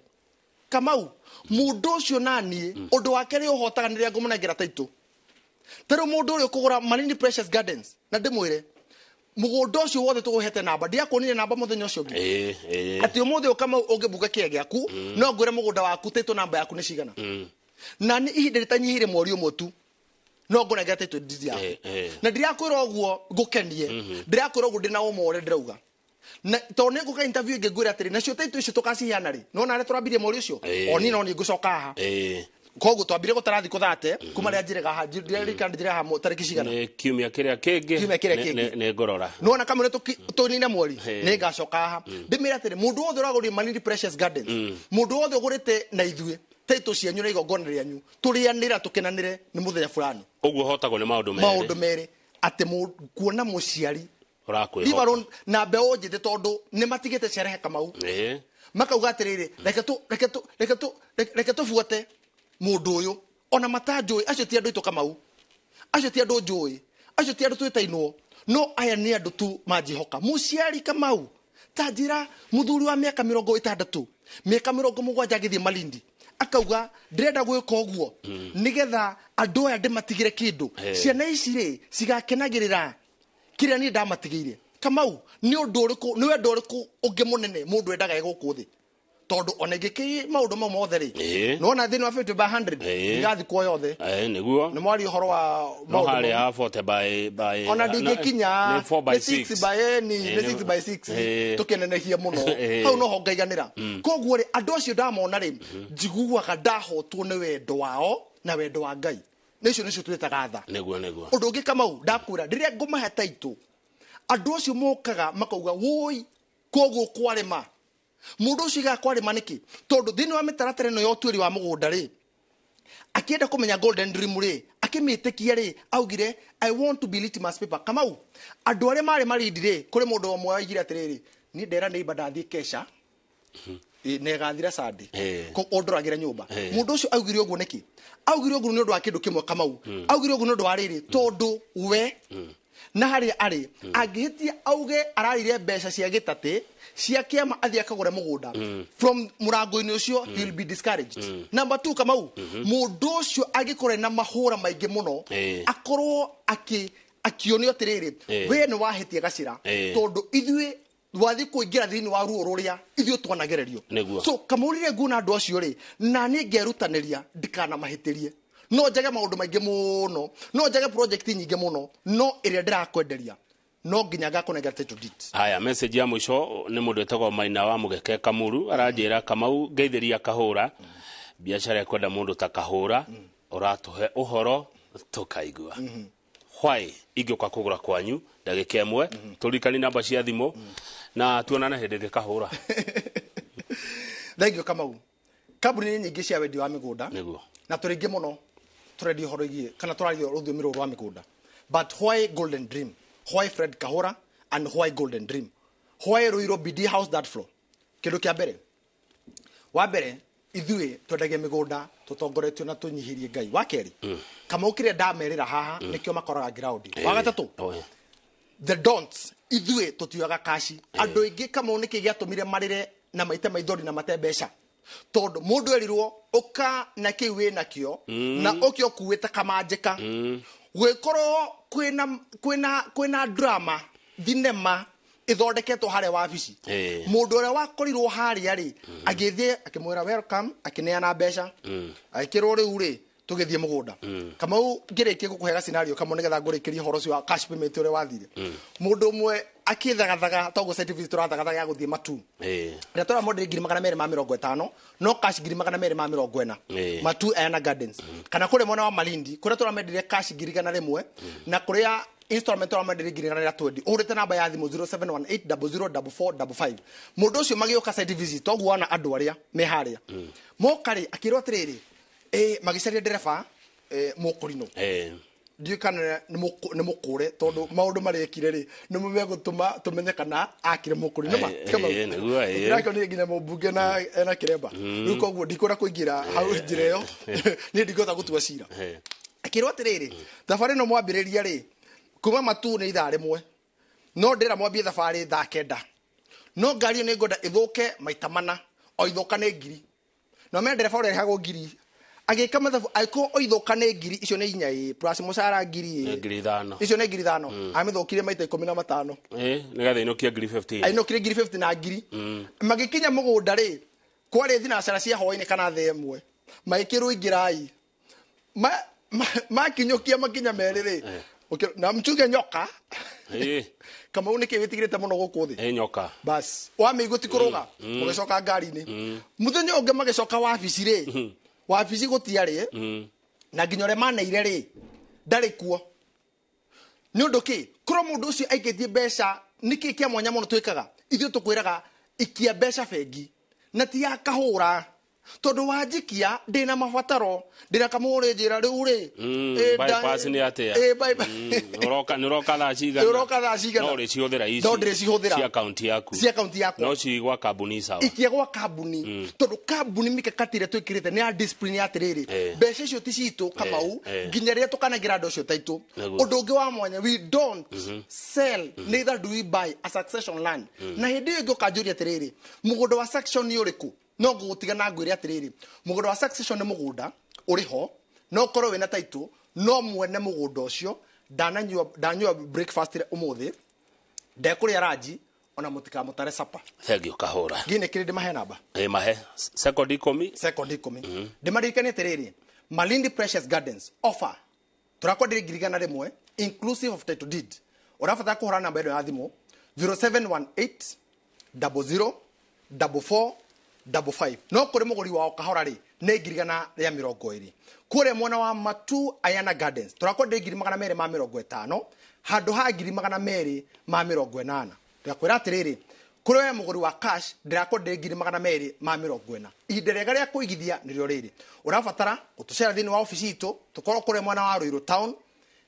Kamau, mũndũ ũcio naniĩ ũndũ wa kerĩ ũhotaga nĩ rĩrĩa ngũmũnengera title. Ta rĩu mũndũ ũrĩa ũkũgũra Malindi Precious Gardens, na ndĩmwĩre mũgũnda ũcio wothe tũgũhete namba, ndiakuonire namba mũthenya ũcio ũngĩ, Ĩĩ, ĩĩ. atĩ ũmũthĩ ũkama ũngĩmbuka kĩea gĩaku no ngwĩre mũgũnda waku title namba yaku nĩ cigana, na nĩ ihinda rĩtanyihĩire mweri ũmwe tu no ngũnengera title deed yaku. Na ndirakwĩra ũguo ngũkenie, ndirakwĩra ũguo ndĩna ũma ũrĩa ndĩrauga, na tondũ nĩ ngũka interview ĩngĩ ngwĩre atĩrĩ, nacio title icio tũkaciheana rĩ, nona harĩa tũrambirie mweri ũcio, o niĩ no niĩ ngũcoka haha. Koguo twambire gũtara thikũ 30 kuma rĩrĩa njĩrĩga haha, ndirarikana njĩrĩga haha tarĩki cigana. Nĩ kiumia kĩrĩa kĩngĩ. Kiumia kĩrĩa kĩngĩ. Nĩ ngũrora. Nona kamwe tũnine mweri, nĩ ngacoka haha ndĩmĩre atĩrĩ, mũndũ wothe ũragũrire Malindi Precious Gardens, mũndũ wothe ũgũrĩte na ithuĩ title cianyu na igongona rĩanyu, tũrĩanĩra tũkenanĩre nĩ mũthenya fulani. Ũguo hotagwo nĩ maũndũ merĩ. Maũndũ merĩ, atĩ kuona mũciari ũrakwĩhoka. Leave alone na mbeũ njĩthĩ, tondũ nĩ matigĩte cerehe, Kamau. Makauga atĩrĩrĩ, reke tu reke tu reke tu reke tũbuate mũndũ ũyũ ona matanjũĩ. Acio ti andũ aitũ, Kamau, acio ti andũ njũĩ, acio ti andũ twĩtainwo, no aya nĩ andũ tu manjĩhoka. Mũciari, Kamau, ta njĩra, mũthuri wa mĩaka 60, mĩaka 70, agĩthiĩ Malindi akauga ndĩrenda gwĩka ũguo nĩgetha andũ aya ndĩmatigĩre kĩndũ, ciana ici rĩ cigakenagĩrĩra kĩrĩa niĩ ndamatigĩire. Kamau, nĩ ũndũ ũrĩkũ, nĩ wendo ũrĩkũ ũngĩ mũnene mũndũ endaga e gũkũ thĩ? Tondũ ona ingĩkĩ maũndũ mau mothe rĩ, nĩwona thĩinĩ wa 50 by 100 ndigathikwo yothe. Nĩguo. Nĩ mwaria ũhoro wa no maũndũ harĩa mau. ha 40 by Ona ndingĩkinya nĩ 4 by nĩ 6 6. by ni nĩ 6 by 6, tũkĩnenehia mũno. Hau noho ngaiganĩra. Koguo rĩ, andũ acio ndamona rĩ, njiguaga ndahotwo nĩ wendo wao na wendo wa Ngai. Nĩ icio nĩcio twĩtaga tha. Nĩguo. Ũndũ ũngĩ, Kamau, ndakwĩra, rĩrĩa ngũmahe taitũ, andũ acio mokaga makauga wũi, koguo kwarĩma mũndũ ũcio igaga kwarĩma nĩkĩ? Tondũ thĩinĩ wa mĩtaratara ĩno ya ũtuĩri wa mũgũnda rĩ, akĩenda kũmenya Golden Dream rĩ, akĩmĩtĩkia rĩ, augire, "I want to be litmus paper." Kamau, andũ arĩa marĩ Malindi rĩ, kũrĩ mũndũ ũmwe waigire atĩrĩrĩ, niĩ ndera neighbor ndathiĩ kesha na ĩgathira Sunday, ũndoragĩre nyũmba. Mũndũ ũcio augire ũguo nĩkĩ? Augire ũguo nĩ ũndũ wa kĩndũ kĩmwe, Kamau. Augire ũguo nĩ ũndũ wa rĩrĩ, tondũ we na harĩa arĩ angĩhĩtia auge ararire mbeca cia gĩtatĩ cia kĩama athiĩ akagũre mũgũnda from mũrango-inĩ ũcio, he will be discouraged. Number two, Kamau, mũndũ ũcio angĩkorwo ena mahũra maingĩ mũno, akorwo akĩonio atĩrĩrĩ, we nĩ wahĩtia gacĩra, tondũ ithuĩ wathiĩ kũingĩra thĩinĩ wa ruo rũrĩa ithuĩ twanagererio. So Kamau, rĩrĩa nguona andũ acio rĩ, na niĩ ngerutanĩria ndikanamahĩtĩrie. No njage maũndũ maingĩ mũno, no njage project nyingĩ mũno, no ĩrĩa ndĩrakwenderia no nginya ngakũnengera title deed. Haya, message ya mũico nĩ mũndũ wĩtagwo Maina wa Mũgeke Kamuru, aranjĩra, "Kamau, ngeithĩria Kahũra, biacara ĩkwenda mũndũ ta Kahũra ũratũhe ũhoro tũkaigua why ingĩũka kũgũra kwanyu ndagĩka ĩmwe." Tũririkani namba cia thimũ na tuonane hĩndĩ ĩngĩ, Kahũra. Thank you, Kamau. Kambuni nĩ nyingĩ cia wendia wa mĩgũnda na tũrĩ aingĩ mũno tũrendia ũhoro igiĩ kana tũraria rũthiomi rũrũ rwa mĩgũnda, but why Golden Dream, why Fred Kahũra and why Golden Dream, why Ruiru BD House, that floor? Kĩndũ kĩa mbere, wa mbere, Ithuĩ twendagia mĩgũnda tũtongoretio na tũnyihirie Ngai. Wa kerĩ, Kamau kĩrĩa ndamerĩra haha nĩkĩo makoraga ground. Wa gatatũ, the don'ts, ithuĩ tũtioyaga kaci. Andũ aingĩ Kamau nĩkĩ gĩatũmire marĩre na maite maithori na mate mbeca, tondũ mũndũ erirwo ũka na kĩu wĩ nakĩo na ũke ũkuĩte kamanjĩka. Gwĩkorwo kwĩna drama thinema ithondeketwo harĩa wabici. Mũndũ ũrĩa wakorirwo harĩa rĩ, agĩthiĩ akĩmwĩra welcome, akĩneana mbeca, agĩkĩrwo rĩu rĩ tũgĩthiĩ mũgũnda. Kamau ngĩrĩkie gũkũhe scenario Kamau nĩgetha ngũrĩkĩrie ũhoro ũcio wa cash payment ũrĩa wathire. Mũndũ ũmwe akĩthagathaga toguo site visit tũrathagathaga ya gũthiĩ Matu, rĩrĩa tũramwendire 250,000 no cash 240,000 Matu Ayana Gardens. Kana kũrĩa mwena wa Malindi kũrĩa tũramendire cash 100,000 na kũrĩa installment tũramendire 120,000. Ũhũrĩte namba ya thimũ 0718004455. Mũndũ ũcio magĩũka site visit toguo wana andũ arĩa me harĩa moka rĩ, akĩrwo atĩrĩrĩ, magĩcaria ndereba mũkũrinũ. Ndiũĩ kana nĩ mũkũre tondũ maũndũ marĩa ekire rĩ nĩmo megũtũma tũmenye kana akire mũkũrinũ ma. Tũtirakĩonire nginya mũmbunge na ena kĩremba rĩu, koguo ndikwenda kũingĩra hau njĩra ĩyo, niĩ ndingĩhota gũtua cira. Akĩrwo atĩrĩrĩ, thabarĩ ĩno mwambĩrĩria rĩ kuma Matu nĩ ithaa rĩmwe, no ndĩra mwambie thabarĩ thaa 9, no ngari ĩyo nĩ ngwenda ĩthũke maita mana, o ithũka nĩ 1,000. Na mena ndereba ũrĩa arĩhagwo 1,000 agĩka mathabu angĩkorwo o ithũka nĩ 1,000 icio nĩ 4 plus mũcara 1,000 5,000, icio nĩ 5,000. Amĩthũkirie maita 15. Nĩgetha ainũkie 15,000. Ainũkire 50,000 na 1,000. Magĩkinya mũgũnda rĩ, kwarĩ thinacara cia hwaĩ-inĩ kana thaa 1, magĩkĩrwo ingĩrai makinyũkia makinya merĩ rĩ, na mchuge nyoka. Kamau nĩkĩ wĩtigĩrĩte mũno gũkũ thĩ? Nyoka. Bas wamĩigua ti kũrũga, ũgĩcoka ngari-inĩ. Mũthenya ũngĩ magĩcoka wabici rĩ, wabici gũtiarĩ na nginya ũrĩa maneire rĩ ndarĩ kuo. Nĩ ũndũ kĩ korwo mũndũ ũcio aikĩtie mbeca, nĩkĩ kĩa mwanya mũno twĩkaga ithuĩ? Tũkwĩraga ikia mbeca bengi na ti ya kahũra, tondũ wanjikia ndĩna mabataro, ndĩna kamũrĩ njĩra rĩu rĩ Bypass nĩ atĩa? Bypass. Nĩ ũroka thaa cigana? Ũroka thaa cigana? No ũrĩcihũthĩra ici No ndĩrĩcihũthĩra. Cia akaunti yaku. Cia akaunti yakwa. No cigwa kambuni sawa. Ikia gwa kambuni, tondũ kambuni mikakati ĩrĩa twĩkĩrĩte nĩ ya discipline ya atĩrĩrĩ, mbeca icio ti citũ Kamau nginya rĩrĩa tũkanengera andũ acio taitũ. Ũndũ ũngĩ wa mwanya, we don't sell neither do we buy a succession land. Na hĩndĩ ĩyo ĩngĩ ũkanjũria atĩrĩrĩ, mũgũnda wa succession nĩ ũrĩkũ? No ngũgũtiga na ngwĩre atĩrĩrĩ, mũgũnda wa succession nĩ mũgũnda ũrĩ ho no ũkorwo wĩna taitũ, no mwene mũgũnda ũcio ndanyua breakfast ũmũthĩ, ndekũrĩa ranji, ona mũtikamũtare sapa. Thank you Kahũra. Nginya kĩrĩ ndĩmahe namba. Mahe sekondi 10. Sekondi 10. Ndĩmaririkanie atĩrĩrĩ, Malindi Precious Gardens offer tũrakwenderia 100,000 inclusive of title deed. Ũrabatara kũhũra namba ĩno ya thimũ 0718 00 44 55. No kũrĩ mũgũri wao kahora rĩ nĩ 120,000. Kũrĩa mwena wa Matu Ayana Gardens tũrakwenderia 250,000 handũ ha 280,000. Ndĩrakwĩra atĩrĩrĩ, kũrĩ we mũgũri wa cash ndĩrakwenderia 240,000. Ihinda rĩega rĩa kũigithia nĩrĩo rĩrĩ. Ũrabatara gũtũcera thĩinĩ wa obici itũ, tũkorwo kũrĩa mwena wa Ruiru Town,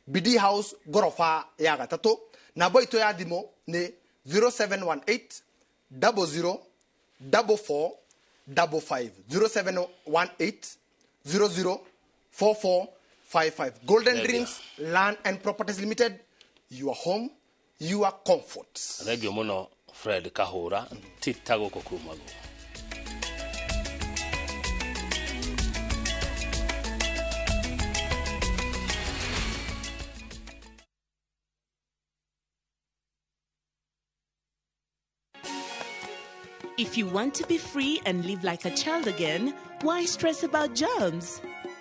BD House ngoroba ya 3. Namba itũ ya thimũ nĩ 0718 00 44 55, 0718 00 44 55. Golden Dreams Land and Properties Limited, your home, your comfort. Thank you mũno Fred Kahũra, tita gũkũ kumagwo. If you want to be free and live like a child again, why stress about germs?